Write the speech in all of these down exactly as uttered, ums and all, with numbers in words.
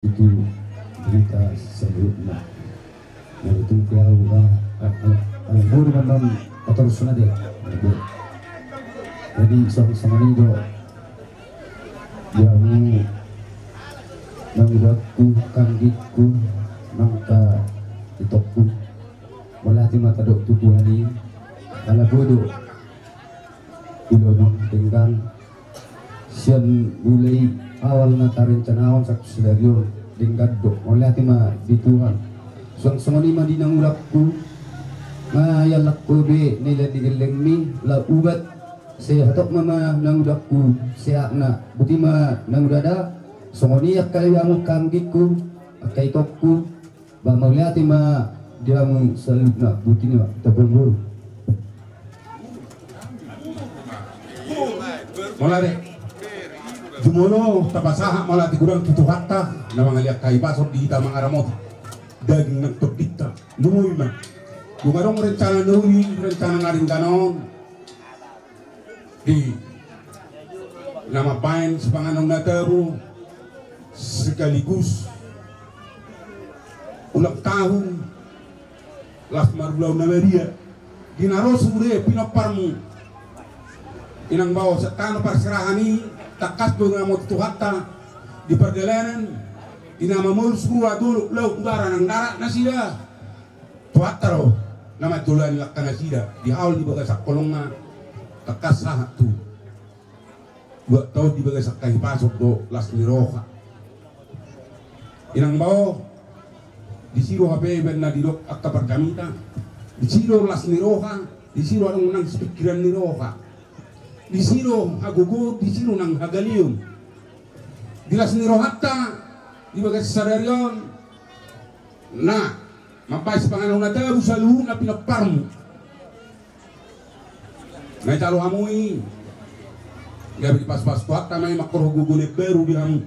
Itu berita selanjutnya. Jadi itu dia udah, ah, ah, ah, guru memang kotor sunat ya. Jadi sama-sama nih, Jo. Dia mau nang udah ku kanggikku, nang ka itokku. Mauliate ma tadok tu Tuhan i, ala bodo. Ilo nang denggan sian mulai awal na tarencanahon sahat tu sadari on, denggan do. Mauliate ma di Tuhan. Suang songon i ma di nang ulakku, nga ialap ho be nilai ni gellengmi, la ubat. Sai hatop ma ma nang ulakku, sehatna. Boti ma nang udah da. Songon i angka i hamu kanggikku, angka itokku. Ba mauliate ma di hamu saluhutna. Boti ma, tapol boru. Mauliate. Jumolo tapasahat mauliate godang tu Tuhanta na mangaliat hahipason di hita mangaramoti daging nang tondinta. Lumobi ma. Dung adong rencana na uli, rencana na denggan on. Di na mambahen sipanganon na tabo sekaligus ulang tahun las marulaon na maria. Di na ro sude pinomparmu, inang bao, sian tano parserahan i, tangkas do na mauliate Tuhanta di pardalanan. Di na mamolus rua dolok laut udara nang darat nasida. Tuhanta do na mandolani langka nasida di haol di bagasan holongna, tangkas sahat tu dua taon di bagasan hahipason do las ni roha. Inang bao, disi do hape baen na didok angka parjamita, disi do las ni roha, disi do adong nang sipingkiran ni roha, disi do hagogoon, disi do nang hagaleon. Di las ni rohanta di bagasan sadari on, na mambahen sipanganon na tabo saluhutna pinomparmu. Na ijalo hamu i, gabe dipasupasu Tuhanta ma i, mangkorhon gogo na imbaru di hamu.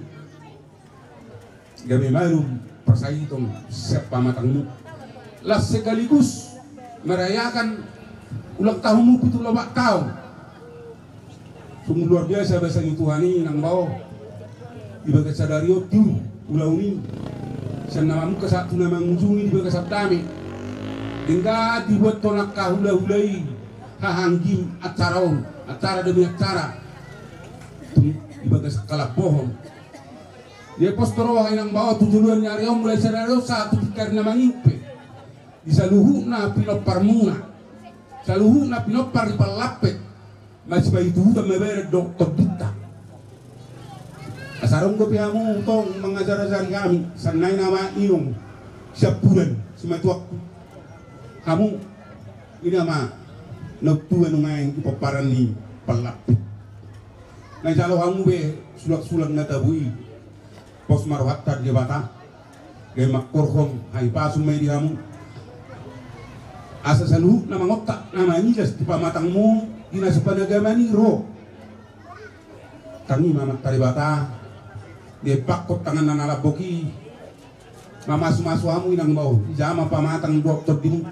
Gabe malum parsahiton sian pamatangmu. Las sekaligus merayakan ulang tahunmu pitu pulu opat taon. Sungguh luar biasa basa ni Tuhan i, inang bao. Di bagasan sadari on tu ulaon i, sian na mamungka sahat tu na mangujungi di bagasan dame. Denggan dibuathon angka hulahula i haha anggim acara on, acara demi acara. Tu di bagasan halambohon. Dia pos tu roha, inang bao, tu joloan ni ari on, mulai sadari on sahat tu tingki ari na mangihut pe. Di saluhutna pinomparmuna, saluhutna pinompar ni parlapek, masipaihutuhutan ma badan dohot tondinta. Asa adong dope hamu tong mangajarajari hami, sian na i nama inong siampudan simatuangku. Hamu i nama na tua nuaeng di pomparan ni parlapek. Na ijalo hamu be sulangsulang na tabo i. Pos ma rohanta di Debata, gabe mangkorhon hahipason ma i di hamu. Asa saluhut na mangontak na mangilas di pamatangmu di na so panagaman i ro. Tangihon ma Amanta Debata, dipakkon tanganna na lambok i mamasumasu hamu, inang bao, di jama pamatang dohot tondimu.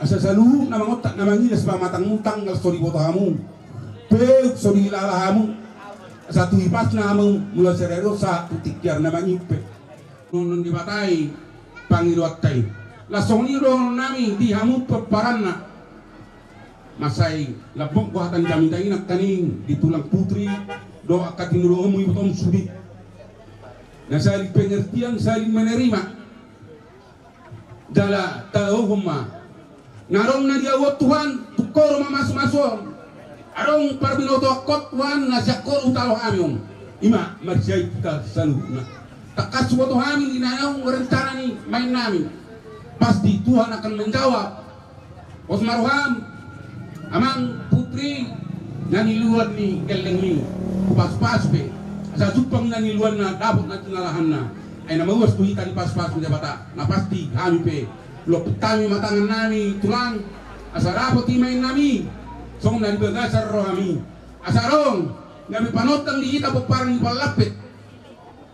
Asa saluhut na mangontak na mangilas pamatangmu, tanggal so diboto hamu, peu so dihilala hamu, asa tu hipasna hamu mulai sadari on sahat tu tingki ari na mangihut pe. Dohonon ni Debata i pangidoanta i. Laos songon i dohonon nami di hamu pomparanna. Mansai lambok do hata ni jamita i nangkaning di tulang putri dohot angka timuna on, ibotom sude na saling pengertian, saling menerima. Jala taohon ma, na adong na dialuhon Tuhan, tungkol do mamasumasu on. Adong parbinotoan Tuhan na sian ho hutalo hami on. I ma marsiai hita saluhutna. Tangkas huboto hami di na naung rencana ni maen nami. Pasti Tuhan akan menjawab. Pos ma roham, amang putri, na niluluan ni gellengmi, hupasupasu pe. Asa jumpang na niluluanna, dapot na tinalahanna. Ai na mauas tu hita dipasupasu ni Debata. Na pasti hami pe, lompit hami ma tangan nami tulang, asa dapot i maen nami songon na di bagasan rohami. Asa adong na binaen panongtang di hita pomparan ni parlapek.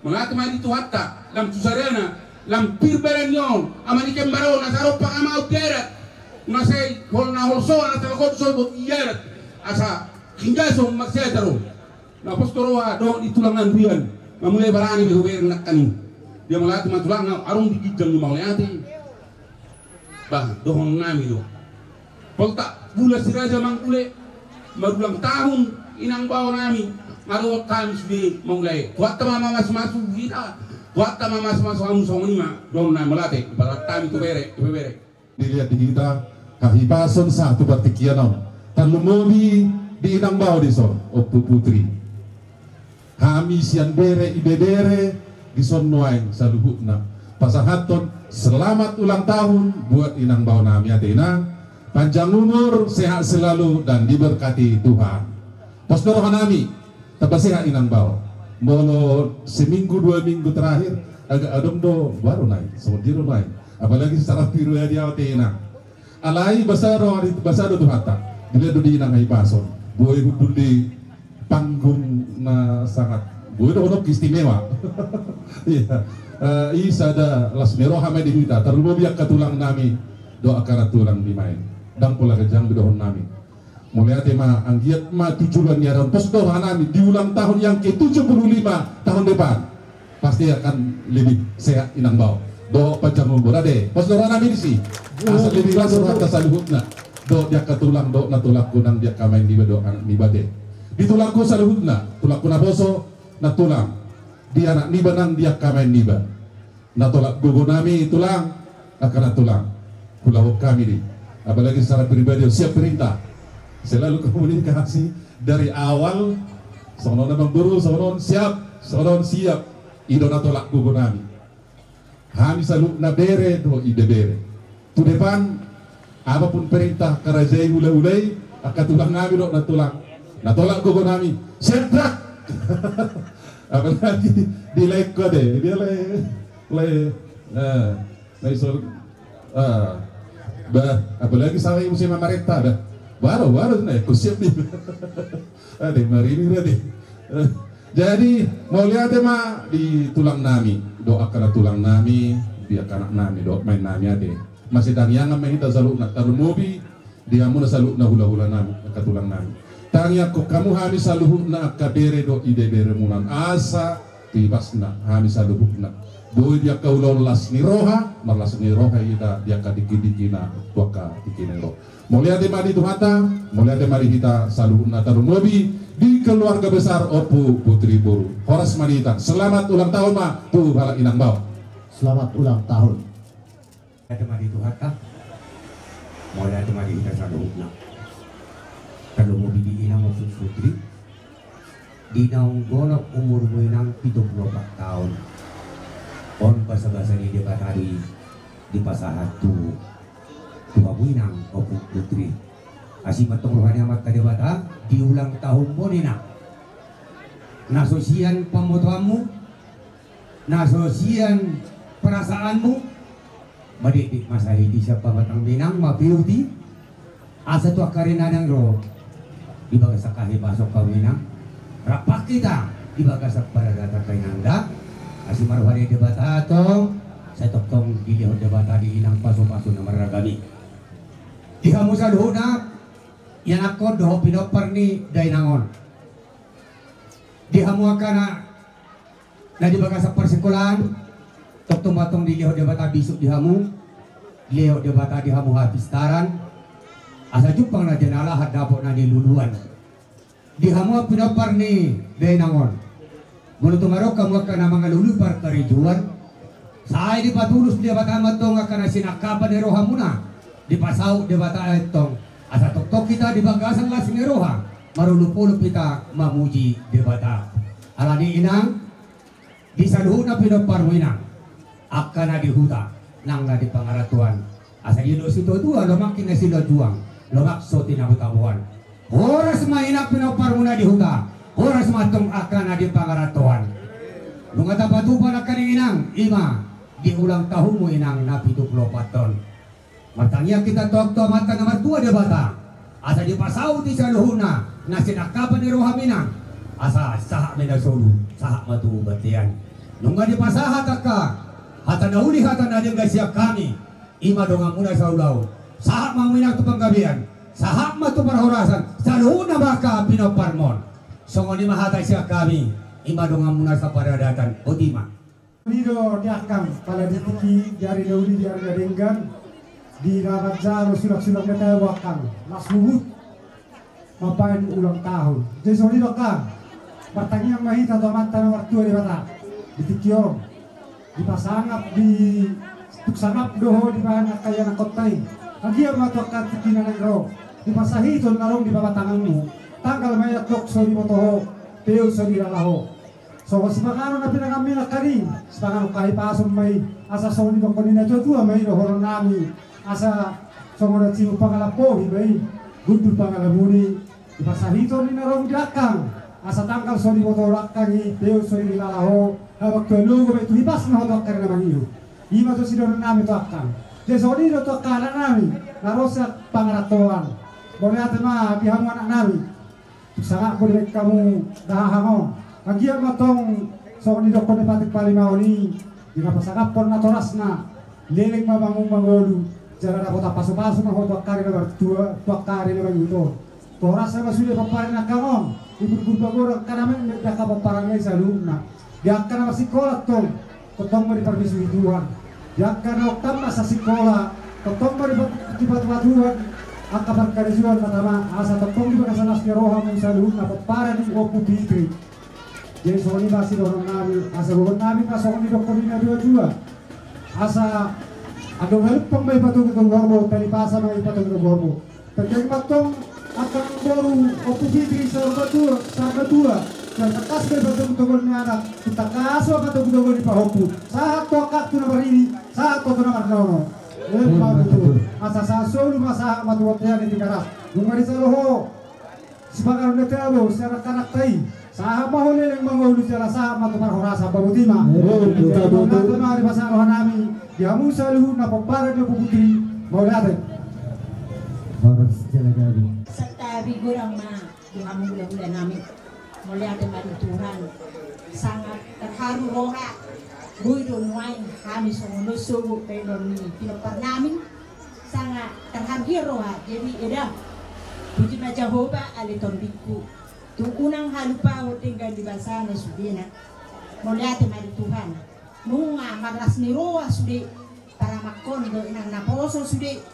Mauliate ma di Tuhanta, lam tu sadana, lam pir badan ni on, ama ni kembar on, asa adong pangamaon di adat. Unang sai hol na holsoan, asa dohot sogot di adat. Asa hinggaso marsiajar on. Na pos tu roha dohot di tulang andurian, mamulai barani be hubereng nangkaning. Dia mauliate ma tulang, adong di ginjang ni mauliate. Bah, dohonon nami do. Poltak, bulan si raja mangkule, marulang tahun inang bao nami. Nga dohot hami sude mangulai. Tuhanta ma mamasumasu hita. Tuhanta ma mamasumasu hamu, songon i ma dohonon nami. Mauliate, ipasahat hami tu bere, tu bebere. Dilihat di hita, hahipason sahat tu partingkian on. Tarlumobi di inang bao dison, Ompu Putri. Hami sian bere, ibebere, dison nuaeng saluhutna pasahathon selamat ulang tahun buat inang bao nami, ate inang. Panjang umur, sehat selalu, dan diberkati Tuhan. Pos do roha nami, tamba sehat inang bao. Molo seminggu dua minggu terakhir, agak adong do baru naik, songon dia do naik. Apalagi secara pribadi, ate inang. Alai basa do, basa do Tuhanta. Dilihat do di inang hahipason. Boi hundul di panggung na sangat, boi do, dohonon istimewa. Iya. Eh, i sada las ni roha ma i di hita, tarlumobi angka tulang nami dohot angka nantulang di ma i. Ndang pola ganjang do dohonon nami. Mauliate ma, anggiat ma tu joloan ni ari on, pos do roha nami di ulang tahun yang ke tujuh puluh lima tahun depan. Pasti akan lebih sehat inang bao. Dohot panjang umur, ate. Pos do roha nami disi. Asa lebih las rohanta saluhutna. Dohot di angka tulang, dohot nantulangku nang di angka amaen niba dohot anak niba, ate. Di tulangku saluhutna, tulangku naposo, nantulang. Di anak niba nang di angka amaen niba. Na tolap gogo nami tulang, angka nantulang. Hulahon hami do i. Apalagi secara pribadi, siap perintah. Selalu komunikasi dari awal, songon on amangboru, songon on siap, songon on siap. I do na tolap gogo nami. Hami saluhutna bere dohot ibebere. Tu depan, apapun perintah angka raja i, hulahula i, angka tulang nami dohot nantulang, na tolap gogo nami. Siap, Brak! Apalagi di laengku, ate. Dia lae, lae, eh, lae sor-, ah. Bah, apalagi sahat i muse mamarenta, bah. Baru, baru, na, ikut siap nih. Ate, marini berarti. Eh, jadi, mauliate ma di tulang nami, dohot angka nantulang nami, di angka anak nami, dohot amaen nami, ate. Masitangiangan ma hita saluhutna, tarlumobi di hamuna saluhutna hulahula nami, angka tulang nami. Tangiangkon hamu hami saluhutna angka bere dohot ibebere muna on, asa tu ibasna hami saluhutna boi di angka ulaon las ni roha, marlas ni roha hita di angka tingkitingkina, tu angka tingki na ro. Mauliate ma di Tuhanta, mauliate ma di hita saluhutna, tarlumobi di keluarga besar Ompu Putri boru. Horas ma di hita, selamat ulang tahun ma tu halak inang bao. Selamat ulang tahun. Mauliate ma di Tuhanta, mauliate ma di hita saluhutna. Tarlumobi di inang Ompu Putri, di naung gonop umurmu inang pitu pulu opat taon. On basabasa ni Debata do i dipasahat tu, tu hamu inang Ompu Putri. Asi ma antong roha ni Amanta Debata di ulang tahunmon inang. Na so sian pamotoanmu, na so sian perasaanmu, madikdik ma sahit i sian pamatangmi inang, mapiut i. Asa tu angka ari na naeng ro, di bagasan hahipason hamu inang, rap hita di bagasan paradaton inang da. Asi ma roha ni Debata antong, sai tongtong dilehon Debata di inang pasupasu na marragam i. Di hamu saluhutna ianakhon dohot pinompar ni dainang on. Di hamu angka na, na di bagasan parsikolaan, tongtong ma antong dilehon Debata bisuk di hamu, dilehon Debata di hamu hapistaran, asa jumpang na jinalahan, dapot na niluluan. Di hamu pinompar ni dainang on, molo tung adong hamu angka na mangalului parkarejoan, sai dipatulus Debata ma antong angka na sinangkapan ni rohamuna, dipasaut Debata antong, asa tongtong hita di bagasan las ni roha, marolopolop hita mamuji Debata. Alani i inang, di saluhutna pinomparmu inang, angka na di huta nang na di pangarantoan, asa didok situatua, lomak ninna silajuang, lomak so tinabo-taboan. Horas ma inang pinomparmuna di huta, horas ma antong angka na di pangarantoan. Nunga tapatupa nangkaning inang, i ma di ulang tahunmu inang na pitu pulu opat on. Martangiang hita antong tu Amanta na martua Debata, asa dipasaut i saluhutna na sinangkapan ni rohami inang, asa sahat ma i na solu, sahat ma tu bontean. Nunga dipasahat angka hata na uli, hata na denggan sian hami, i ma donganmuna saulaon. Sahat ma hamu inang tu panggabean, sahat ma tu parhorasan, saluhutna ma angka pinomparmon. Songon i ma hata sian hami, i ma donganmuna saparadaton, boti ma. Songon i do di angkang, pala di tingki, di ari na uli, di ari na denggan, di na manjalo sulangsulang na tabo angkang, las huhut mambahen ulang tahun. Jadi songon i do angkang, martangiang ma hita tu Amanta na martua Debata di tingki on. Dipasangap, di tung sangap do ho dibahen angka ianakhonta i. Anggiat ma tu angka tingki na naeng ro, di pansahiton na adong di pamatangmu, tanggal ma i antong so diboto ho, peu so dilala ho. Songon sipanganon na pinangan ni angka i, sipanganon hahipason ma i, asa songon didokkon ni natuatua ma i dohonon nami, asa songon na cibuk pangalambohi ma i, gundul pangalamuni. Di pansahiton ni na adong di angkang, asa tanggal so diboto ho angkang i, peu so dilala ho, hamu angka logo ma i tu hipasna ho tu angka ari na mangihut. I ma tutu sidohonon nami tu angkang. Jadi songon i do tu angka anak nami na ro sian pangarantoan. Mauliate ma di hamu anak nami. Sangap do dibahen hamu dahahang on. Anggiat ma antong songon didokkon ni patik palimaon i, di na pasangaphon natorasna, leleng ma bangun mangolu, jala dapotan pasupasu ma ho tu angka ari na martua, tu angka ari na mangihut on. Tu horasna ma sude pomparan ni angkang on, di burbur bagoran angka na metmet angka pomparanna i saluhutna. Di angka na marsikola antong, tongtong ma diparbisuhi Tuhan. Di angka na ongkap ma sasikola, tongtong ma dipa-, dipatupa Tuhan angka parkarejoan na tama, asa tongtong di bagasan las ni roha hamu saluhutna pomparan ni Ompu Fitri. Jadi songon i ma sidohonon nami, asa dohonon nami ma songon didokkon ni natuatua. Asa andor halumpang ma i patogutogu horbo, talipasa ma i patogutogu horbo. Tangkas ma antong angka boru Ompu Fitri saur matua, saur matua. Tangkas ma i patogutogu ni anak, tangkas ma patogutogu ni pahompu. Sahat tu angka tu na maridi, sahat tu na marnono. Emma tutu. Asa sahat solu ma sahat ma tu bontean ni Tigaras. Nunga dijalo ho sipanganon na tabo sian angka anakta i. Sahat ma ho leleng mangolu jala sahat ma tu parhorasan, boti ma. Mauliate ma di pasahat roha nami di hamu saluhutna pomparan ni Ompu Fitri. Mauliate. Santabi godang ma di hamu hulahula nami. Mauliate ma di Tuhan. Sangat terharu roha. Boi do nuaeng hami songon on sogot bahenon ni pinompar nami. Sangat terharu roha. Jadi eda, puji ma Jahowa ale tondingku. Tung unang halupaon denggan ni basana sudena. Mauliate ma di Tuhan. Nunga marlas ni roha sude paramakkon dohot inang naposo sude,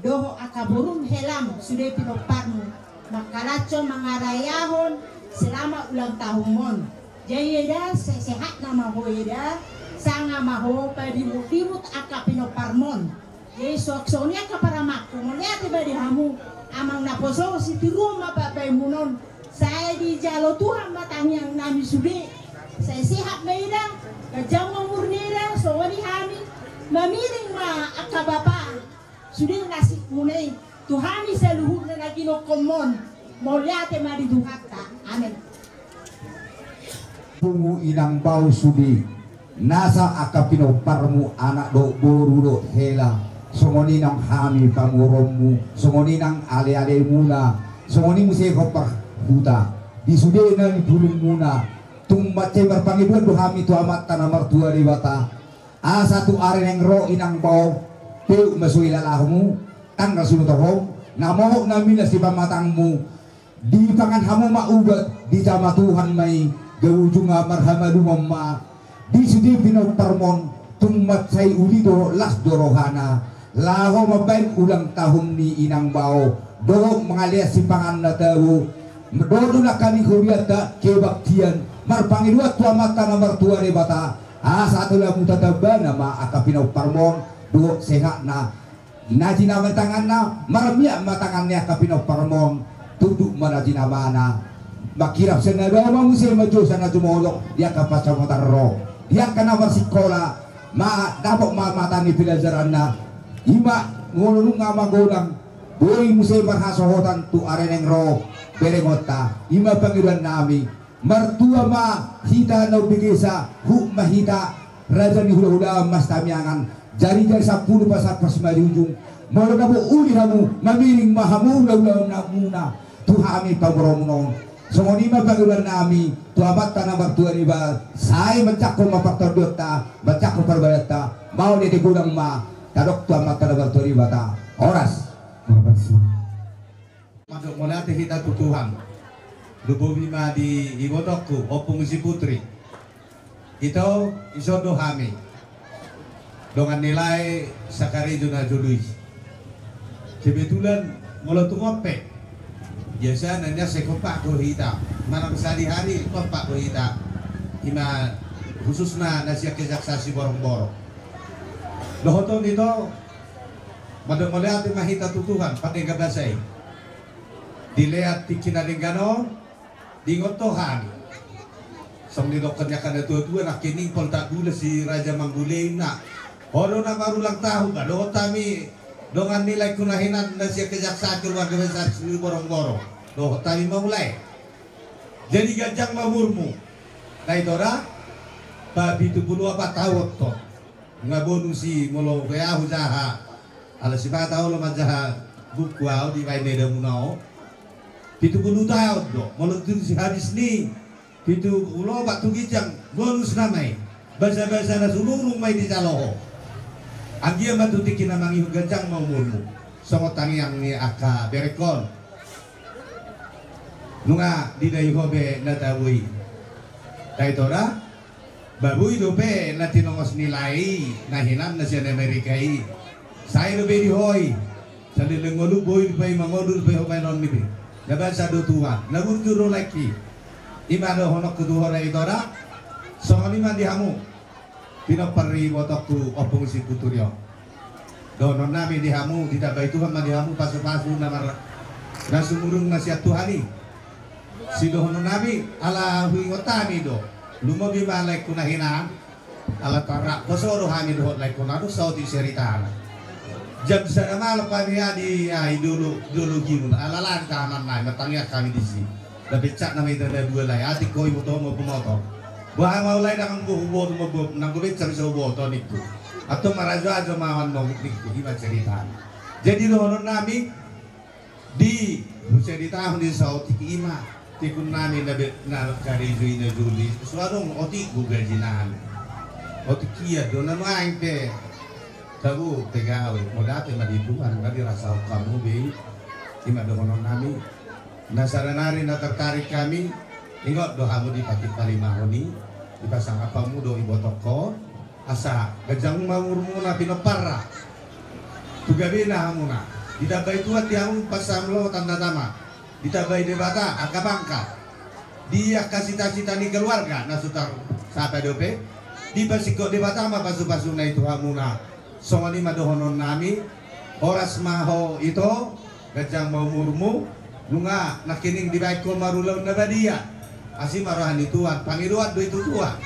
dohot angka borum helam sude pinomparmu, mangkalashon mangarayahon selamat ulang tahunmon. Jadi eda, se-, sehatna ma ho eda, sanga ma ho padimutdimut angka pinomparmon. Jadi songon i angka paramakkon, mauliate ma di hamu amang naposo, sitiruon ma pambahenmuna on. Sai dijalo Tuhan ma tangiang nami sude. Sai sehat ma eda, ganjang ma umur ni eda, songon i hami. Mamiring ma angka bapa sude nasibmuna i tu hami saluhutna na ginongkonmon. Mauliate ma di Tuhanta. Amen. Pungu inang bao sude, nasa angka pinomparmu anak dohot boru dohot hela, songon i nang hami pamoruonmu, songon i nang alealemuna, songon i muse ho parhuta di sude na nipulungmuna. Tung mansai marpangidoan do hami tu Amanta na martua Debata, asa tu ari naeng ro inang bao, peu ma so ilalahonmu, tanggal so diboto ho, na mohop na milas di pamatangmu, dipangan hamu ma ubat, dijama Tuhan ma i, gabe ujungna marhamalumon ma di sude pinomparmon. Tung mansai uli dohot las do rohana laho mambahen ulang tahun ni inang bao, dohot mangalean sipanganon na tabo, dohot nangkaning hurianta kebaktian, marpangidoan tu Amanta na martua Debata, asa tu lamuna tambana ma angka pinomparmon dohot sehatna. Na jinama ni tanganna, marmiak ma tangan ni angka pinomparmon, tunduk ma na jinamana. Mangkirap sian na dao ma muse, manjou sian na jumolo di angka pansamotan ro, di angka na marsikola ma dapot ma mata ni pelajaranna. I ma molo nunga magodang, boi muse marhasohotan tu ari naeng ro berengonta. I ma pangidoan nami. Martua ma hita na umbegesa, hut ma hita raja ni hulahula Mas Tamiangan. Jarijari sampulu pasappas ma di ujung. Molo dapot uli hamu, mamiring ma hamu hulahula namuna tu hami pamoruonmuna on. Songon i ma pangidoan nami tu Amanta na martua Debata, sai manjangkon ma partondionta, manjangkon parbadanta. Mauliate godang ma, tadok tu Amanta na martua Debata. Horas. Horas ma. Mandok mauliate hita tu Tuhan. Lumobi ma di ibotongku, Ompung Siputri. Ito, ison do hami dongan ni lae sakarejo na jolo i. Kebetulan molo tung on pe biasana nian sai kompak do hita, manang sadihari kompak do hita, ima khususna na sian kejaksaan Siborongborong. Dohot on ito, mandok mauliate ma hita tu Tuhan, pandenggan basa i. Dilean tingki na denggan on, diingot do hami. Songon nidokkon ni angka na tuatua nangkining, poltak bulan si Raja Manggule inna. Ho do na marulang tahun, ba dohot hami dongan ni laengku na hinan na sian kejaksaan keluarga besar Siborongborong. Dohot hami ma mulai. Jadi ganjang ma umurmu. Na ito da, ba pitu pulu opat tahun do. Nga bonus i molo pe ahu jaha. Ala sipata olo manjaha buku ahu dibaen ni edamuna on. Pitu pulu taon do, molo tung sihabis ni pitu pulu opat tu ginjang bonus nama i. Basa-basa na sumurung ma i dijalo ho. Anggiat ma tu tingki na mangihut ganjang ma umurmu. Songon tangiang ni angka berengkon. Nunga didai ho be na tabo i. Taito da? Ba boi dope na tinongos ni lae i, na hinan na sian Amerika i. Sai dope di ho i. Saleleng ngolu boi dope i, mangolu dope ho baenon ni be. Na basa do tuan, na burju do laengki. Ima dohononku tu ho da ito da. Songon i ma di hamu. Pinompar ni ibotongku Ompung Siputurion. Dohonon nami di hamu, ditambai Tuhan ma di hamu pasu-pasu na mar-, na sumurung na sian Tuhan i. Sidohonon nami, ala huingot hami do. Lumobi ma laengku na hinan. Ala tarrap poso do hami dohot laengkuna do saotik seritana. Jam sada malam hami adi ai dolo, dolo gimun. Ala lan tahanan nai, martangiang hami disi. Dapencak nama ita da dua lai, atik ho iboto mo pumoto. Boha ma ulai dangan bo huboto mo bo, nang go bencak bisa huboto ningku. Atau marajo-ajo ma wan mo ningku, ima ceritana. Jadi dohonon nami, di huseritahon di saotik ima, tikun nami na be, na karejo i na jolo i, so adong otik go gaji nami. Otik ia do na nuaeng pe, tabo pe gawe, mauliate ma di Tuhan, na dirasahon hamu be i, ima dohonon nami. Na sadanari na tertarik hami, ingot do hamu di patik palimahon i, dipasangap hamu do ibotongkon, asa ganjang ma umurmuna pinomparna. Tu gabena hamuna. Ditambai Tuhan di hamu pasamlo tanda tama. Ditambai Debata angka bangka. Di angka cita-cita ni keluarga na so tarsapa dope. Dipasingkop Debata ma pasu-pasuna i tu hamuna. Songon i ma dohonon nami. Horas ma ho ito. Ganjang ma umurmu, nunga nangkining dibaen ho marulaon na badia. Asi ma roha ni Tuhan, pangidoan do i tu Tuhan.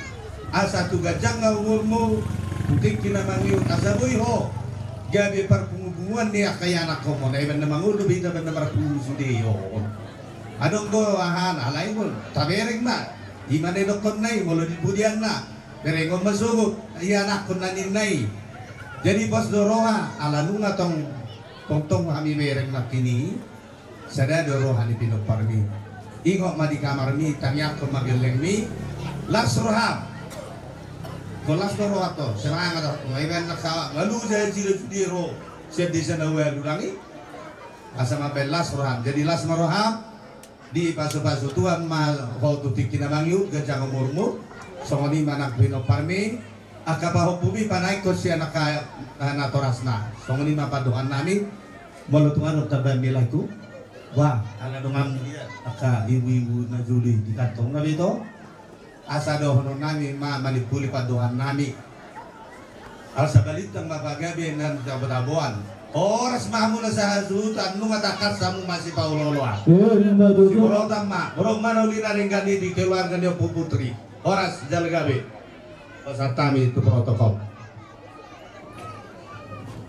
Asa tu ganjang na umurmu, tu tingki na mangihut asa boi ho gabe parpungu-punguan ni angka ianakhonmu, na ibaen na mangolu be hita baen na marpungu sude i on. Adong do aha na lain on, tabereng ma. Ima na idokkon na i, molo di pudian na berengon ma sogot ianakhon na ninna i. Jadi pos do roha, ala nunga tong Tongtong hami bereng nangkin i, sada do roha ni pinomparmi. Ingot ma di kamarmi, tangiangkon ma gellengmi, las roham. Ingkon las do roha to, semangat do. Ibaen na kawa, lalu jadi sida sude ro, sian desa na ualu nang i. Asa mambaen las roham, jadi las ma roham. Dipasu-pasu Tuhan ma ho tu tingki na mangihut, ganjang umurmu. Songon i ma nang pinomparmi, angka pahompumi panaekkon sian angka, eh, natorasna. Songon i ma pandohan nami. Molo tung adong tambahan ni laengku, bah, ala dongan angka ibu-ibu na jolo i di kantong na be ito. Asa dohonon nami ma manimpuli pandohan nami. Asa balintang ma pagabe na tabo-taboan. Horas ma hamu na sahasuhuton, nunga tangkas hamu masipaolo-oloan. Siborotan ma, borok ma na uli na denggan i di keluarga ni Ompu Putri. Horas jala gabe. Pasahat hami tu protokol.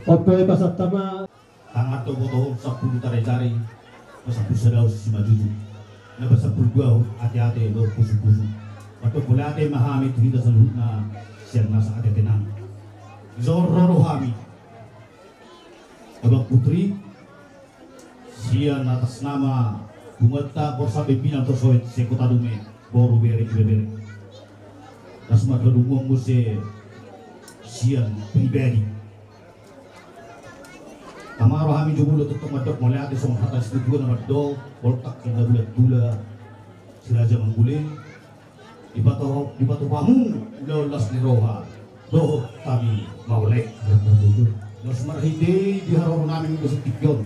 Oke, pasahat ma. Tangan do botohon sampulu tare-tare, pasampulu sada on simanjujung. Na pasampulu dua on ate-ate dohot pusu-pusu. Mandok mauliate ma hami tu hita saluhutna sian nasa ate-ate nami. Dison ro do hami. Abang Putri, sian atas nama punguanta Borsak Pimpinan Tosoit se-Kota Dume, boru, bere, ibebere. Las ma hadomuan muse sian pribadi. Tama rohami jumolo tongtong mandok mauliate songon hata ni situatua na mandok, poltak inna bulat-bulat si Raja Manggule. Dipatupa hamu ulaon las ni roha dohot hami mauliate. Laos marhite i di haroro nami minggu saonari on,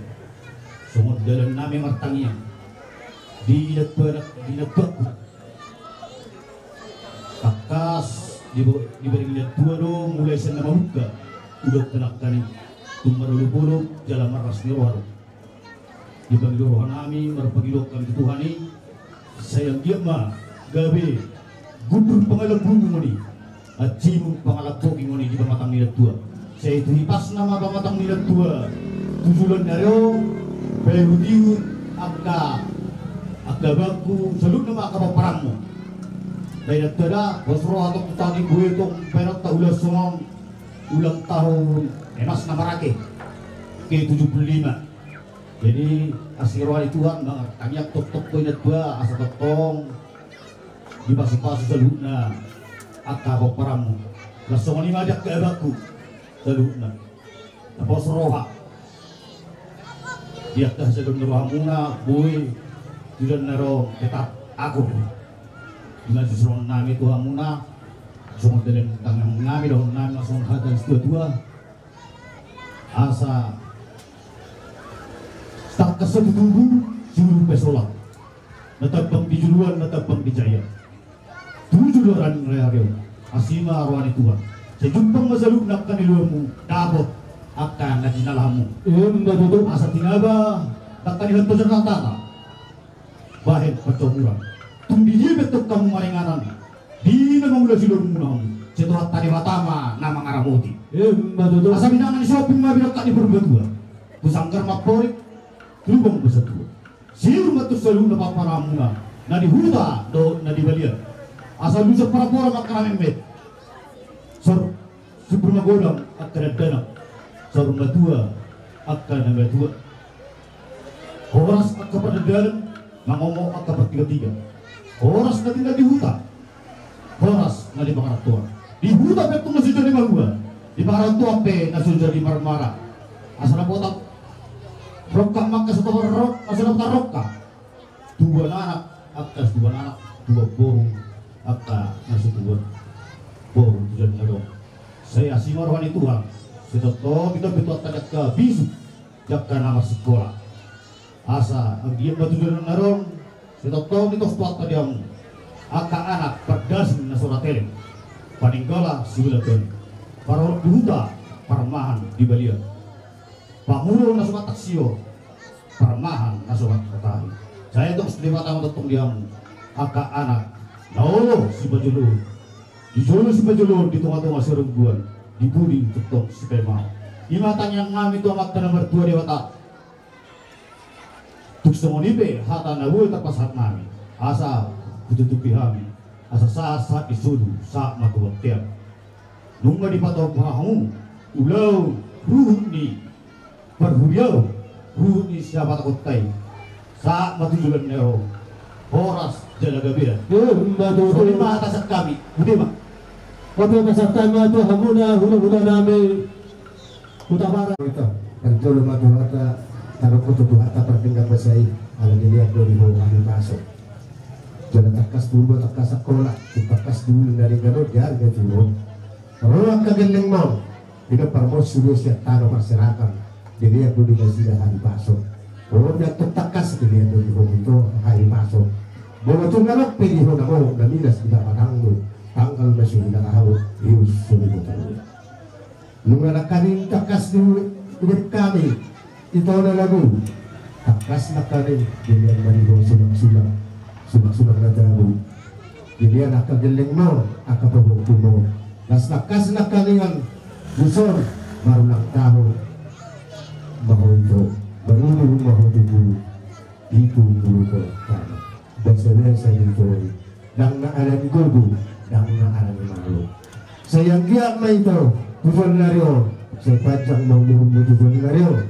songon dalan nami martangiang di inantuaku, di inantuaku. Tangkas dibereng inantua do mulai sian na mamungka ulaonta nangkaning tung marolopolop jala marlas ni roha do. Dipangido roha nami, marpangidoan hami tu Tuhan i, sai anggiat ma gabe gundul pangalambung on i, acimun pangalambung on i di pamatang ni inantua. Sai tu hipasna ma pamatang ni inantua tu joloan ni ari on, paihutihut angka, angka abangku, saluhutna ma angka pomparanmu. Ba inantua da, pos roha tong tu taon i, bue tong bahenonta ulaon songon ulang tahun Emas na Marake ke tujuh puluh lima. Jadi asi roha ni Tuhan ma, tangiang tongtong tu inantua asa tongtong dipasupasu saluhutna angka pomparanmu. Laos songon i ma di angka abangku saluhutna. Na pos roha di angka hasadon ni rohamuna, boi tu joloan na ro tetap akur. Ima siserongan nami tu hamuna, songon dalan tangiang nami, dohonon nami ma songon hata ni situatua. Asa tangkas satutubu, siuluk pe solang. Na tambang di juluan, na tambang di jaian. Tu joloan ni ari on, asi ma roha ni Tuhan. Sai jumpang ma saluhutna angka na niulaonmu, dapot angka na jinalahanmu. Emma tutu. Asa tinaba angka na nihantosonta, bahen pansamotan. Tung di dia pe tong hamu maringanan, di na mangula siulaonmuna hamu, sai Tuhanta Debata ma na mangaramoti. Emma tutu. Asa binanga ni somping ma binongkak ni Purbatua. Tu sanggar ma amporik, tu lubang ma satua. Siur ma tu saluhutna pomparanmuna, na di huta dohot na di balian. Asa lusa parapora ma angka na metmet. Saur, saur magodang angka dakdanak, saur matua angka na matua. Horas angka pardandanan, mangomo angka partigatiga. Horas na tinggal di huta, horas na di pangarantoan. Di huta pe tung na so jadi malua, di pangarantoan pe na so jadi marmara. Asa dapotan rongkap ma angka satuan rongkap, asa dapotan rongkap. Tubuan anak angka satubuan anak, tubuan boru angka na satubuan boru tu joloan na ro. Sai asi ma roha ni Tuhan, sai tongtong ditambai Tuhanta angka bisuk, angka na marsikola. Asa anggiat ma tu joloan na ro, sai tongtong ditos Tuhanta di hamu angka anak pardasing na so ra teleng, paninggala siula toni, parorot di huta, parmahan di balian, panguro na so batak sio, parmahan na so batak tahi. Sai tongtong Debata ma tongtong di hamu angka anak na olo sipajolo, di jolo sipajolo, di tongatonga sirumbuan, di pudi tongtong sipaimaon. Ima tangiang nami tu Amanta na martua Debata. Tung songon i pe hata na boi tarpasahat nami, asa hututupi hami, asa sahat sahat ni solu, sahat ma tu bontean. Nunga dipatupa hamu ulaon ruhut ni parhuriaon, ruhut ni siapatakonta i, sahat ma tu joloan na ro, horas jala gabean. Emma tutu. Songon i ma hata sian hami. Boti ma. Oke, pasahat ma tu hamuna hulahula nami. Hutabarat. Ito, parjolo ma tu hata, taruhon tu hata pardenggan basa i, ala dilehon do di ho hahipason. Jala tangkas tubu, tangkas sikola, tangkas tubu na denggan on, jala tubu. Ro angka gellengmon, di na parmos sude sian tano parserakan, dilehon do di nasida hahipason. Ro na tangkas dilehon do di ho ito hahipason. Molo tung adong pe di ho na molo na milas di pamatangmu, tanggal na so hinalahon, ius so di ho. Nunga nangkaning tangkas di, di hami, ito na lagu. Tangkas nangkaning, dilehon ma di ho sulang-sulang, sulang-sulang na jabu. Dilehon angka gellengmon, angka pahompu muna. Laos tangkas nangkaningan, dison, marulang tahun. Ma ho ito, marujung ma ho tubu, pitu pulu tano. Basa-basa ni ito i. Ndang na alani gogo, ndang na alani malo. Sai anggiat ma ito, tu joloan ni ari on, sai panjang ma umurmu tu joloan ni ari on.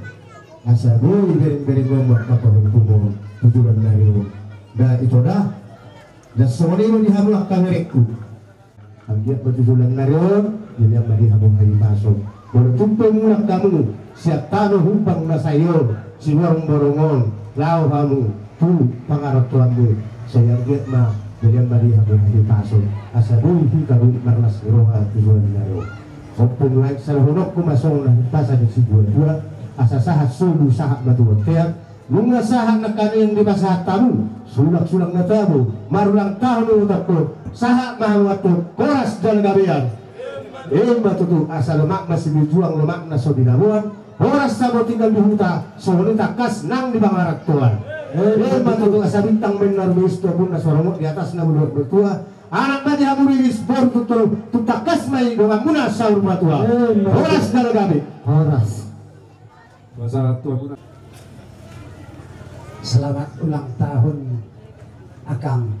Asa boi bereng-bereng on ma angka pahompu muna, tu joloan ni ari on. Da ito da, da songon i ma di hamu angka berengku. Anggiat ma tu joloan ni ari on, dilehon ma di hamu hahipason. Molo tung pe mulak hamu sian tano humbang na sae on, siborongborong on, laho hamu tu pangarantoanmu, sai anggiat ma Jadi ma di hamu hahipason, asa boi hita boi marlas ni roha tu joloan ni ari on. Ompung lain saluhutna ma songon na hita sadia si dua-dua, asa sahat solu sahat ma tu bontean. Nunga sahat nangkaning dipasahat hamu, sulang-sulang na tabo, marulang tahun ulang tahun, sahat ma hamu antong, horas jala gabe. Ima tutu, asa lomak ma silinjuang, lomak na so binaboan, horas tabo tinggal di huta, songon i tangkas nang di pangarantoan. Ima tutu, asa bintang ma na rumiris tu ombun na so romot di atas na molo tua, anak ma di hamu riris, boru tutu, tung tangkas ma i donganmuna saur matua. Horas jala gabe. Horas. Masa tua guna. Selamat ulang tahun, Akang.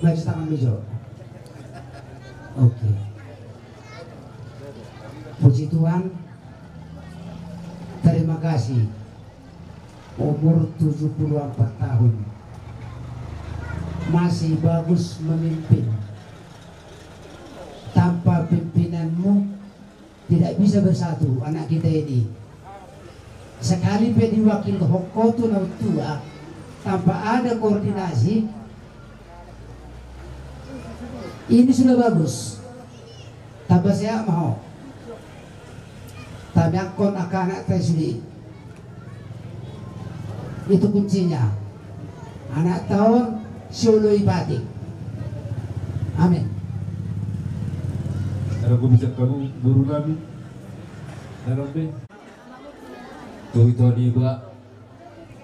Maju tangan, maju. Oke. Puji Tuhan. Terima kasih. Umur tujuh puluh empat tahun. Masih bagus memimpin. Tanpa pimpinanmu, tidak bisa bersatu anak kita ini. Sekali pe diwakilhon ho tu na tua, tanpa ada koordinasi, ini sudah bagus. Tambah sehat ma ho. Tamiangkon angka anakta i sude. Itu kuncinya. Anakta on sioloi patik. Amin. Ero ku bisa kamu guru nami. Ero be. Tu ito niba.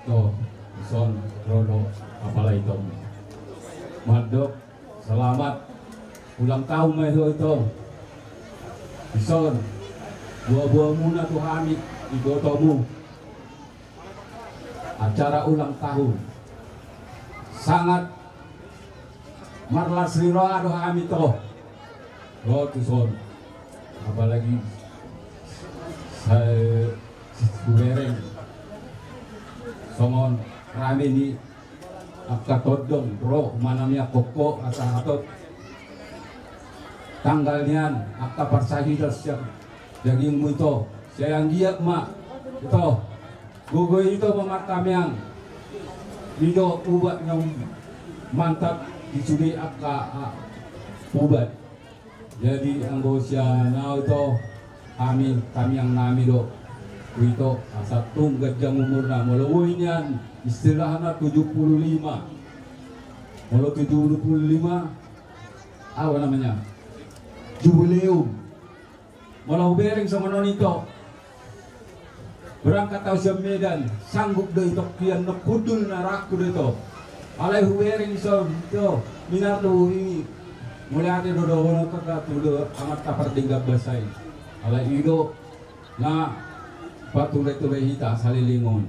To, son, rodo, apalai tom. Mandok. Selamat ulang tahun ma i tu ito. Dison, buha-buhamuna tu hami, ibotomu. Acara ulang tahun. Sangat marlas ni roha do hami tu ho tuson. Apalagi sa-, hubereng songon rame ni angka tondong ro manamiangkon ho asa hatop tanggal nian angka parsahiton sian dagingmu ito, sai anggiat ma ito gogo ito ma martamiang, i do ubat na mantap di sude angka, a, ubat. Jadi anggo sian ahu ito, hami, tamiang nami do tu ito, asa tung ganjang umurna, molo boi nian istilahna tujuh puluh lima. Molo tujuh puluh lima, apa namanya? Jubileum. Molo hubereng songon on ito. Berangkat ahu sian Medan, sanggup do ito, kian na hundul na rangku do ito. Alai hubereng ison ito, minar do huhimi. Mauliate do dohonon ta tu amanta pardenggan basa i. Alai i do na pature-ture hita salelengon.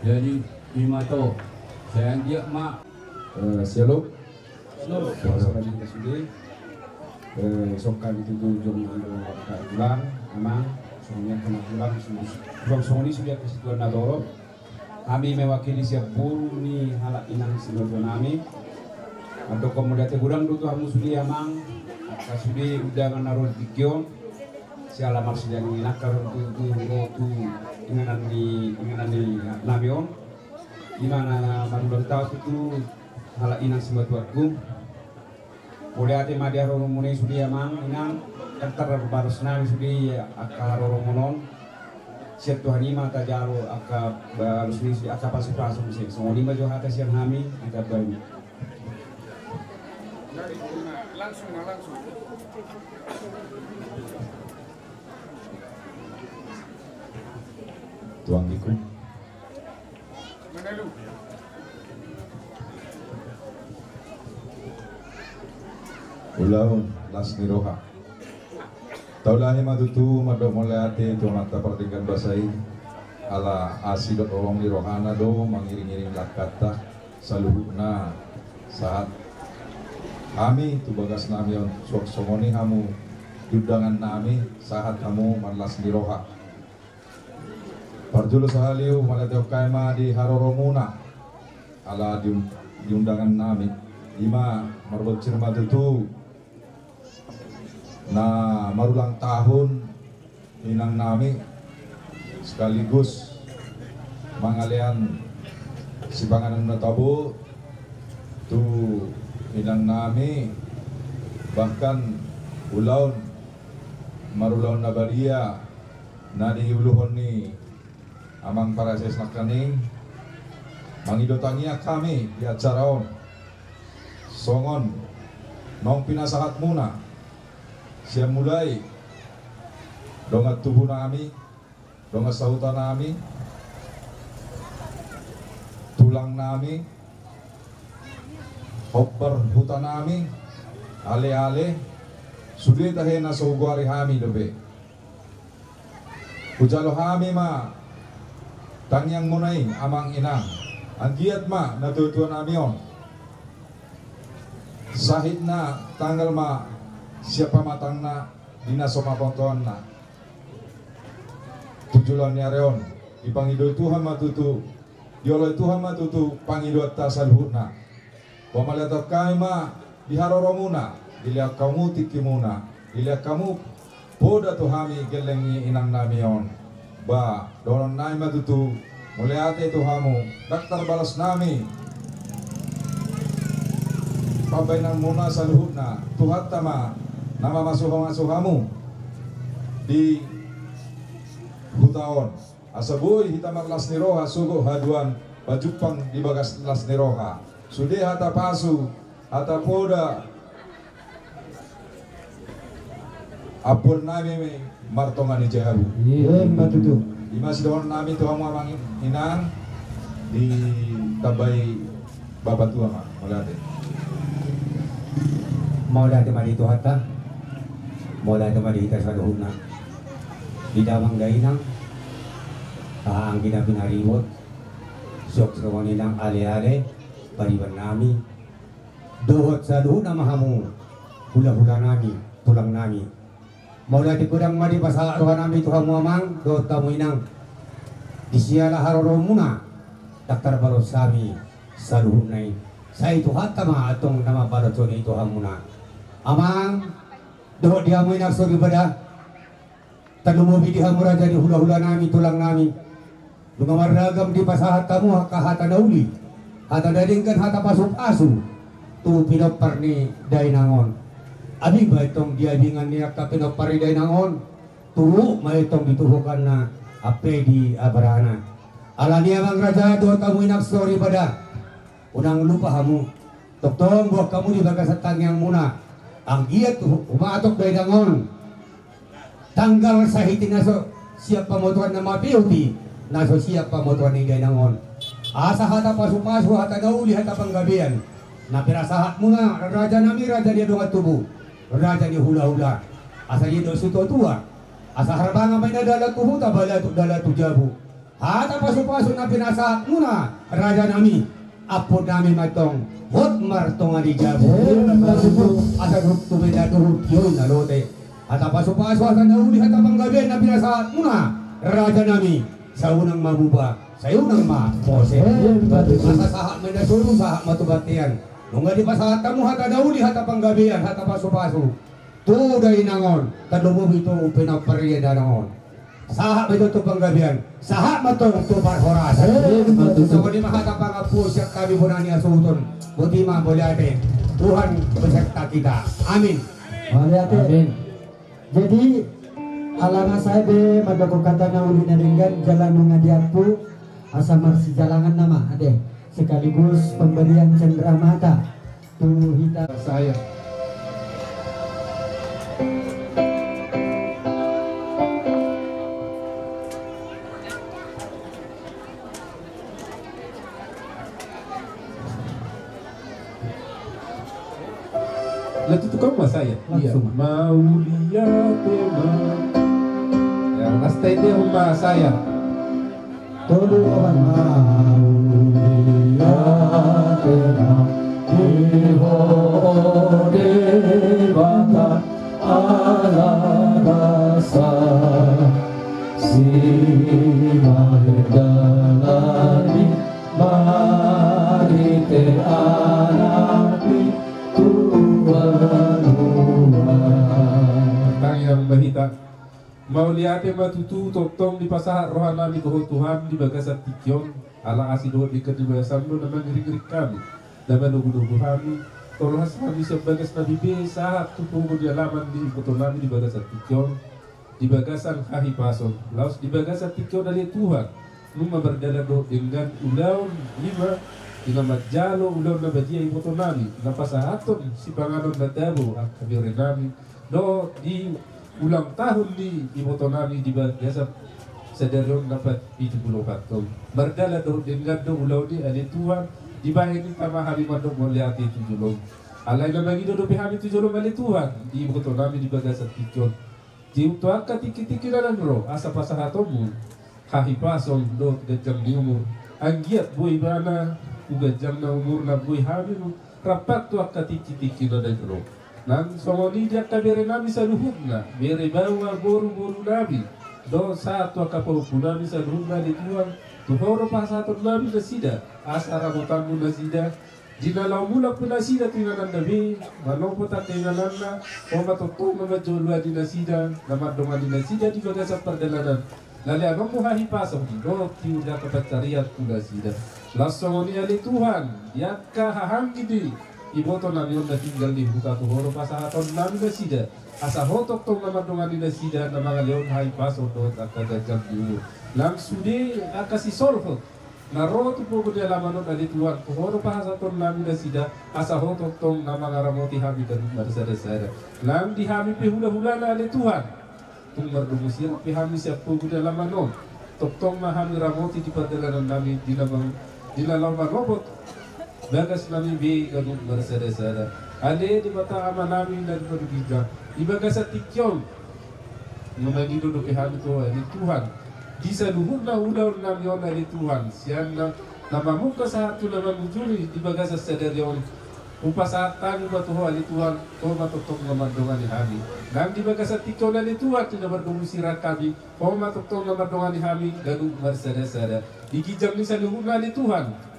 Jadi ima ito, sai anggiat ma. Eh, shalom. Shalom. Shalom. Shalom. Eh, songkan itu tu jong ando tulang, amang, songon i angka na tulang, songon i sude angka situan na torop. Hami mewakili sian boru ni halak inang simatua nami. Antong mauliate godang do tu hamu sude amang, angka sude undangan na ro di tingki on. Siala marsilang inang karon tu, tu, tu inganan ni, inganan ni nami on. Ima na marulang tahun tu halak inang simatuangku. Mauliate ma di haroromuna i sude amang inang, kan tarbalos nami sude angka haroromuna on. Sian Tuhan i ma tajalo angka balosna i sude angka pasu-pasu muse. Songon i ma jo hata sian hami, hata baen. Langsung, langsung. Tuan Iku. Ulaon las ni roha. Taulahi ma tutu mandok mauliate tu amanta pardenggan basa i, ala asi dohot holong ni rohana do mangiring-iring langkanta saluhutna sahat hami tu bagas nami on, suang songon i hamu di undangan nami sahat hamu marlas ni roha. Parjolo sahali mauliate hon hami ma di haroromuna ala di, di undangan nami. Ima marbonsir ma tutu na marulang tahun inang nami sekaligus mangalean sipanganon na tabo tu Inang nami, bahkan ulaon marulaon na badia na diuluhon ni amang parases nangkin i, mangido tangiang hami di acara on. Songon naung pinasahat muna sian mulai dongan tubu nami, dongan sahuta nami, tulang nami, hombar huta nami, ale-ale, sude tahe na so hugoari hami dope. Hujalo hami ma tangiang muna i amang inang, anggiat ma na tua-tua nami on sahitna tanggal ma sian pamatangna di na so pamotoanna. Tu joloan ni ari on, dipangidoi Tuhan ma tutu, dioloi Tuhan ma tutu pangidoanta saluhutna. Pamaleathon hami ma di haroromuna, dilehon hamu tingkimuna, dilehon hamu poda tu hami gelleng ni inang nami on. Ba, dohonon nami ma tutu, mauliate tu hamu, ndang tarbalos nami pambahenanmuna saluhutna, Tuhanta ma na mamasumasu hamu di huta on. Asa boi hita marlas ni roha sogot haduan pajumpang di bagas las ni roha. Sude hata pasu, hata poda, ampuon nami ma i martonga ni jabu. Ima tutu. Ima sidohonon nami tu hamu amang inang, ditambai bapa tua ma, mauliate. Mauliate ma di Tuhanta, mauliate ma di hita saluhutna. Di damang dainang, taha anggi na pinaribot, siok songon i nang ale-ale, pariban nami, dohot saluhutna ma hamu, hula-hula nami, tulang nami. Mauliate godang ma dipasahat roha nami tu hamu amang, dohot hamu inang. Di siala haroromuna, ndang tarbalos hami saluhutna i. Sai Tuhanta ma antong na mambalos on i tu hamuna. Amang, dohot di hamu inang soripada. Tarlumobi di hamu raja ni hula-hula nami, tulang nami. Nunga marragam dipasahat hamu angka hata na uli, hata na denggan, hata pasu-pasu tu pinompar ni dainang on. Abing ma i tong di abingan ni angka pinompar ni dainang on, tubu ma i tong di tubukanna, ampe di abarana. Alani amang raja dohot hamu inang soripada, unang lupa hamu. Tongtong boan hamu di bagasan tangiangmuna. Anggiat hu-, humatok dainang on. Tanggal sahit i na so siap pamotoan na mapiuti, na so siap pamotoan ni dainang on. Asa hata pasu-pasu, hata na uli, hata panggabean na pinasahatmuna, raja nami, raja ni dongan tubu, raja ni hula-hula. Asa i do situa-tua. Asa harbangan ma i na dalan tu huta, balatuk dalan tu jabu. Hata pasu-pasu na pinasahatmuna, raja nami, ampuon nami ma i tong, hot martonga ni jabu. Asa dohot tu beda dohot i na lote. Hata pasu-pasu, hata na uli, hata panggabean na pinasahatmuna, raja nami, sai unang ma muba, sai unang ma mose. Asa sahat ma i na solu, sahat ma tu bontean. Nunga dipasahat hamu hata na uli, hata panggabean, hata pasu-pasu tu dainang on, tarlumobi tu pinompar ni dainang on. Sahat ma i tong tu panggabean, sahat ma tong tu parhorasan. Songon i ma hata pangampu sian hami bona ni hasuhuton. Botima, mauliate. Tuhan beserta kita. Amin. Mauliate. Amin. Jadi, ala na sae be mandok hata na uli na denggan jala nunga diampu, asa marsijalangan nama ate, sekaligus pemberian cendera mata tu hita. Saya. Lah, tutup kamu mas saya. Iya. Langsung. Mauliate ma. Ya, last time dia mas saya. Tolu, opat. Mauliate ma di ho Debata ala rasa. Simahe dalan i marhite Anakmi tu banua. Tangiang ma hita. Mauliate ma tutu, tongtong dipasahat rohanami tu Ho Tuhan di bagasan tingki on, ala asi dohot denggan ni bagasanMu na mangiringiring hami, na manogunogu hami, Tolhas nami sian bagas nami be sahat tu pogu ni alaman ni iboto nami di bagasan tingki on, di bagasan hahipason. Laos di bagasan tingki on ale Tuhan, nunga mardalan dohot denggan ulaon i ma, di na manjalo ulaon na badia iboto nami, na pasahathon sipanganon na tabo angka bere nami, dohot di ulang tahun ni iboto nami di bagasan sadari on na pat pitu pulu opat on. Mardalan dohot denggan do ulaon i ale Tuhan, dibahen i tama hami mandok mauliate tu jolom. Alai na mangido dope hami tu jolom ale Tuhan, di iboto nami di bagasan tingki on. Di tu angka tingki-tingki na naeng ro, asa pasahatonmu hahipason dohot ganjang ni umur. Anggiat boi ibana tu ganjangna umurna, boi hami rap tu angka tingki-tingki na naeng ro. Nang songon i di angka bere nami saluhutna, bere baoa boru-boru nami, dohot sahat tu angka pahompu nami saluhutna ale Tuhan, tu Ho do pasahaton nami nasida, asa ramotanmu nasida, di na laho mulak pe nasida tu ingananna be, manopot angka ingananna, Ho ma tongtong na manjoloani nasida, na mandongani nasida di bagasan pardalanan. Na leanonmu hahipason dohot tiur di angka pansarian tu nasida. Laos songon i ale Tuhan, di angka hahaanggi ni iboto nami on na tinggal di huta, tu Ho do pasahaton nami nasida, asa Ho tongtong na mandongani nasida, na mangalehon hahipason dohot angka ganjang ni umur. Nang sude angka sisolhot na ro tu pogu ni alaman on ale Tuhan, tu Ho do pasahaton nami nasida, asa Ho tongtong na mangaramoti hami ganup marsada-sada. Nang di hami pe hula-hulana ale Tuhan, tung mardomu sirang pe hami sian pogu ni alaman on, tongtong ma hami ramoti di pardalanan nami, di na mang-, di na laho manopot bagas nami be ganup marsada-sada. Ale Debata Ama nami na di banua ginjang, di bagasan tingki on na mangido dope hami tu Ho ale Tuhan, di saluhutna ulaon nami on ale Tuhan, sian na, na mamungka sahat tu na mangujungi di bagasan sadari on, hupasahat hami ma tu Ho ale Tuhan, Ho ma tongtong na mandongani hami. Nang di bagasan tingki on ale Tuhan, di na mardomu sirang hami, Ho ma tongtong na mandongani hami ganup marsada-sada. Di ginjang ni saluhutna ale Tuhan,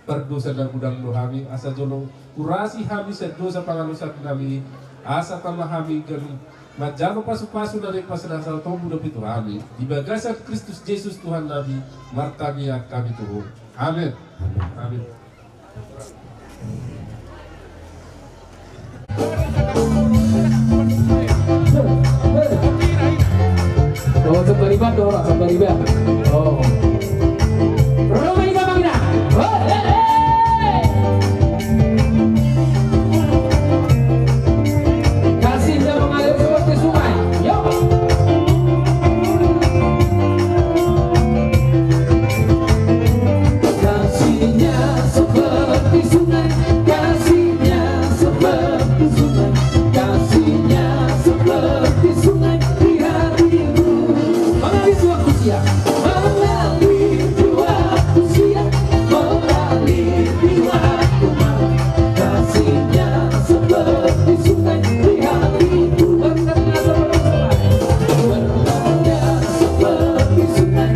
pardosa na godang do hami, asa jolo urasi hami sian dosa pangalaosion nami, asa tama hami ganup manjalo pasu-pasu na naeng pasahatonmu dope tu hami. Di bagasan Kristus Jesus Tuhan nami, martangiang hami tu Ho. Amen. Amen. Oh, sambaliban do, sambaliban. Oh. Roma iba mangina. Hei, hei, hei. Kasihnya mengalir seperti sungai. Yo. Kasihnya seperti sungai, kasihnya seperti sungai, kasihnya seperti sungai di hatiku. Mengalir di waktu siang, mengalir di waktu siang, mengalir di waktu malam. Kasihnya seperti sungai di hatiku. Berkatnya seperti sungai. Berkatnya seperti sungai.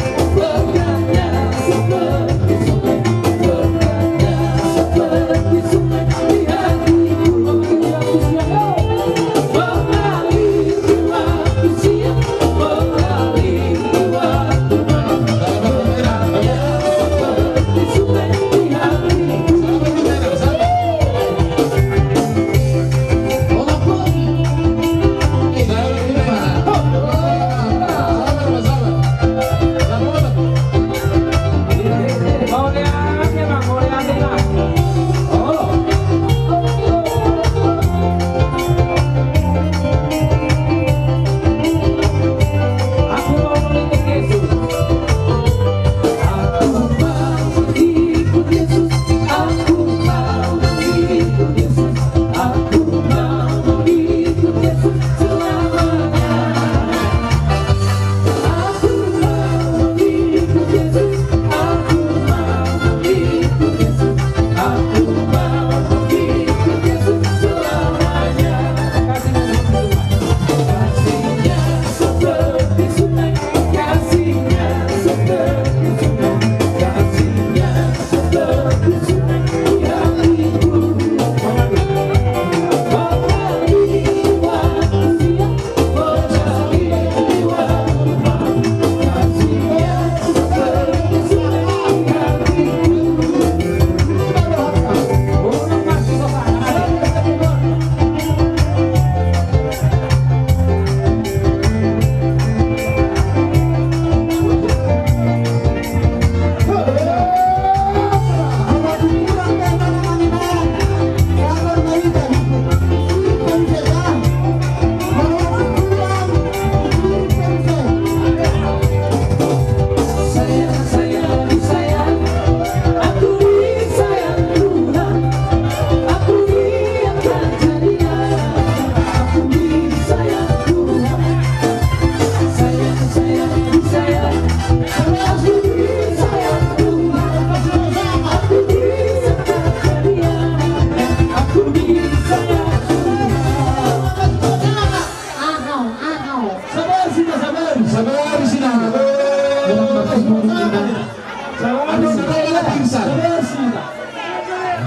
Dari sini.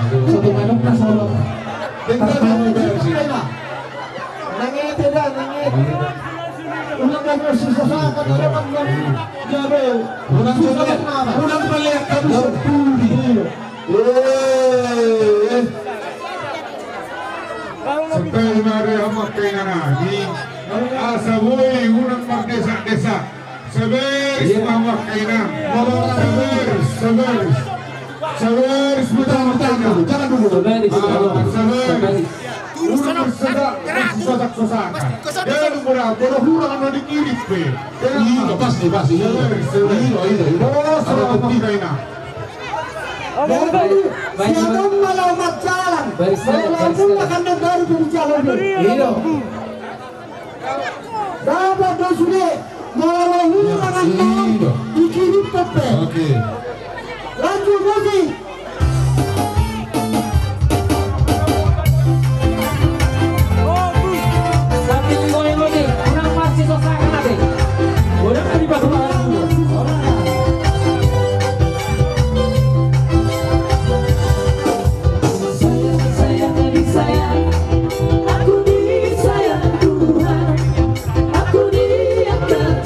Satu manuk na solo. Nangete da, nangete. Unang masisosakan, unang masisosakan. Unang malihat kamu sendiri. Eh. Santabi ma hamu angka inang. Asa boi unang mardesak-desak. Sabar, iya, ma hamu angka inang. Sabar, sabar. Sabar, jangan dulu, jangan dulu. Sabar. Unang marsosak, marsosak-sosakan. Jadi murah, bodoh hurang anu dikirim pe. Iya, pasti, pasti. Sabar, sabar. Iya, iya, iya. Bodoh, sabar. Apa bukti, inang? Jadi, siapa malah marjalan? Baris, baris, baris. Baru berjalan. Iya. Dapat do sude, molo hurang annon, dikirim pe. Oke. Lanjut musik. Sambil goyang, unang masisosakan ate. Unang dipakai. Sayang, sayang, disayang, aku disayang Tuhan, aku dianggap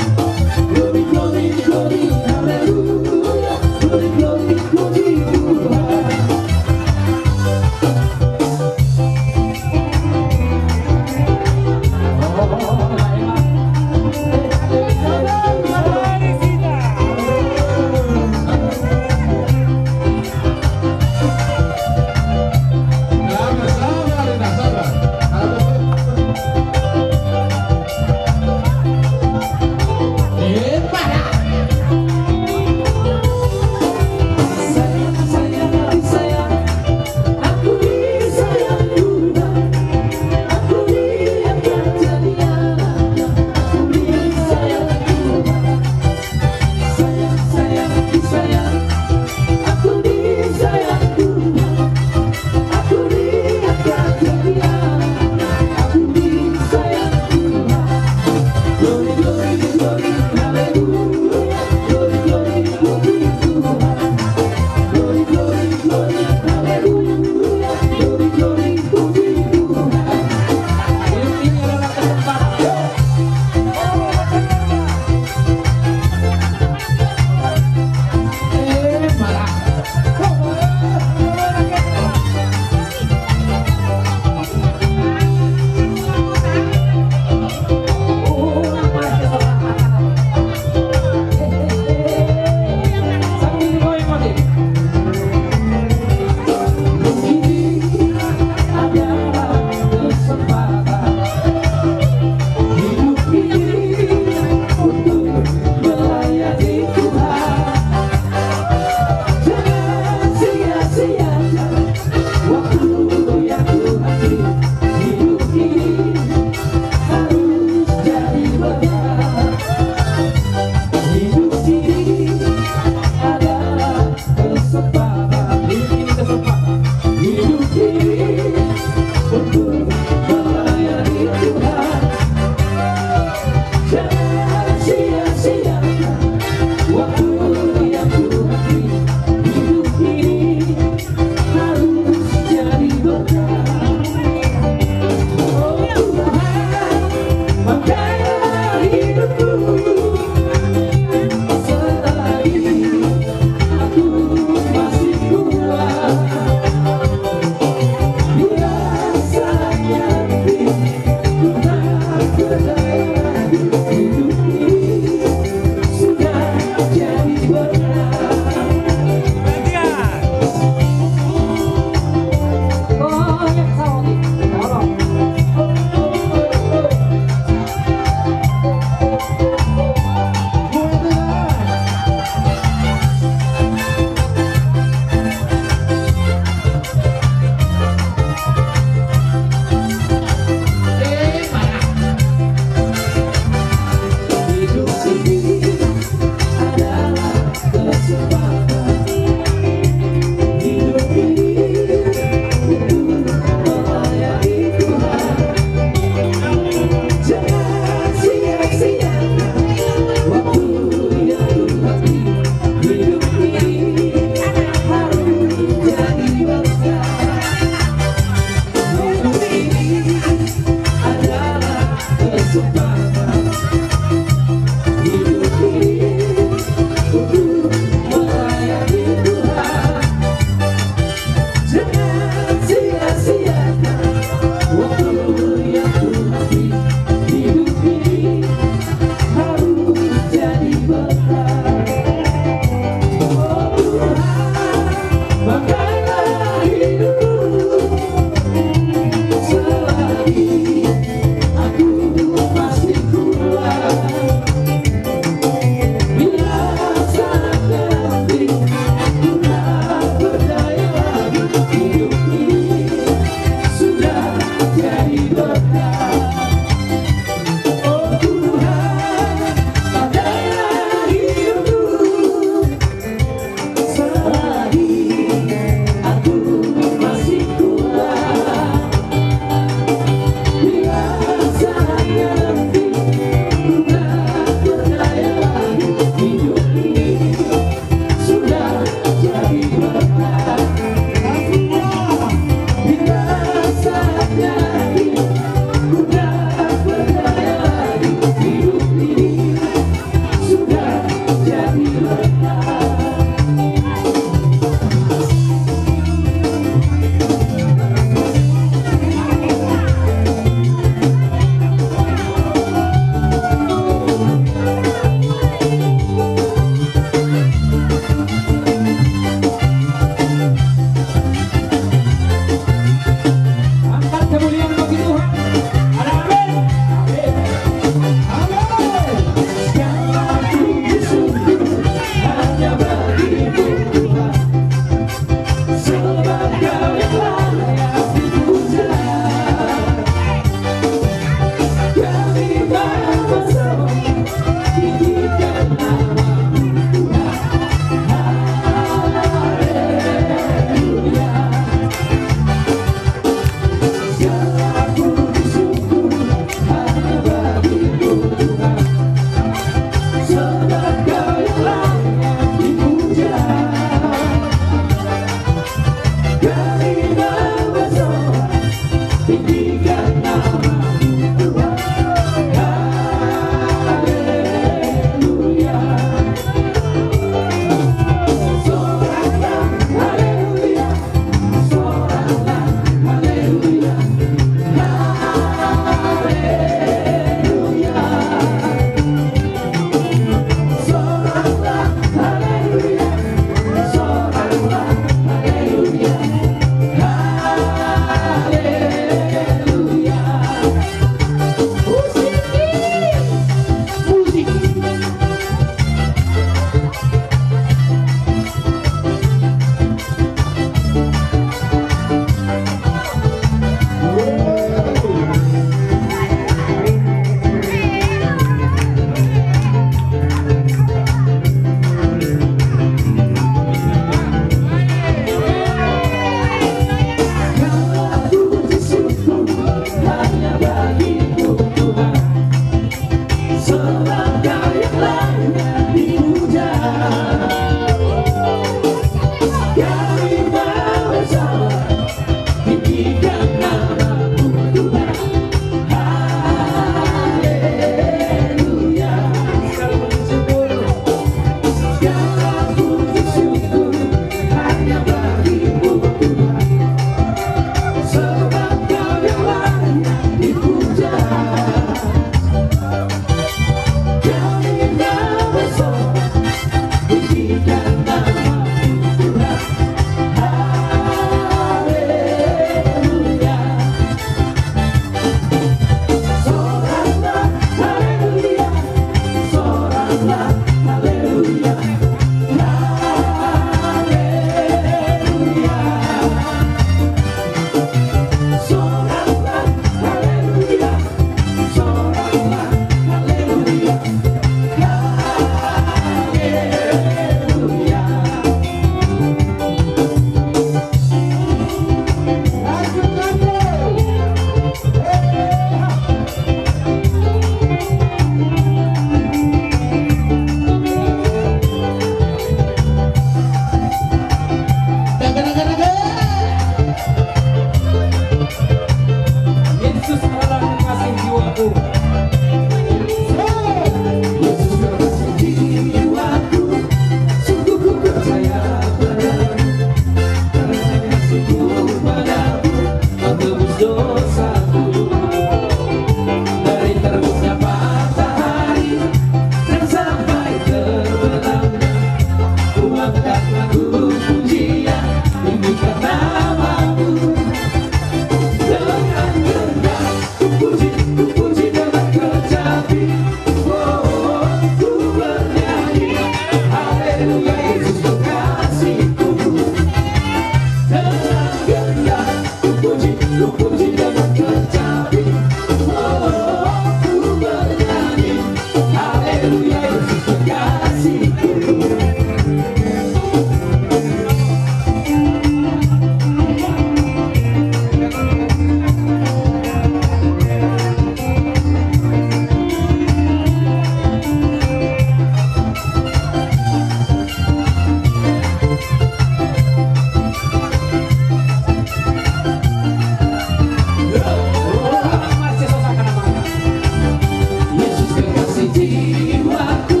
Yesus kekasih jiwaku,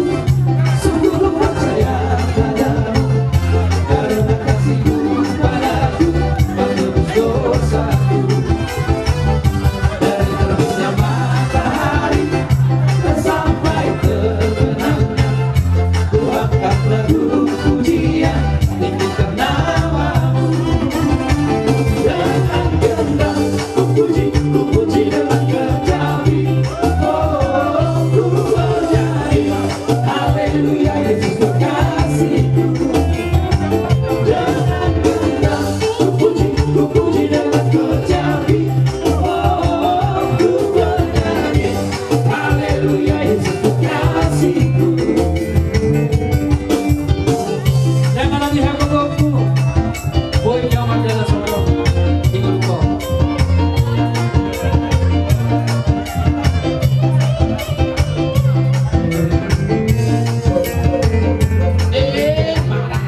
sungguh ku percaya padamu, karena kasihmu padaku, menebus dosaku. Dari terbitnya matahari sampai terbenamnya, ku angkat lagu pujian, tinggikan namamu. Dengan gentar ku puji, ku puji dengan kecapi. Oh, ku bernyanyi, haleluya, Yesus kekasihku. Dengan gentar ku puji, ku puji dengan kecapi. Oh, ku bernyanyi, haleluya, Yesus kekasihku. Jangan lagi heboh. Boy, nyaman jalan sama lo. Ikut kok. Eh, mana?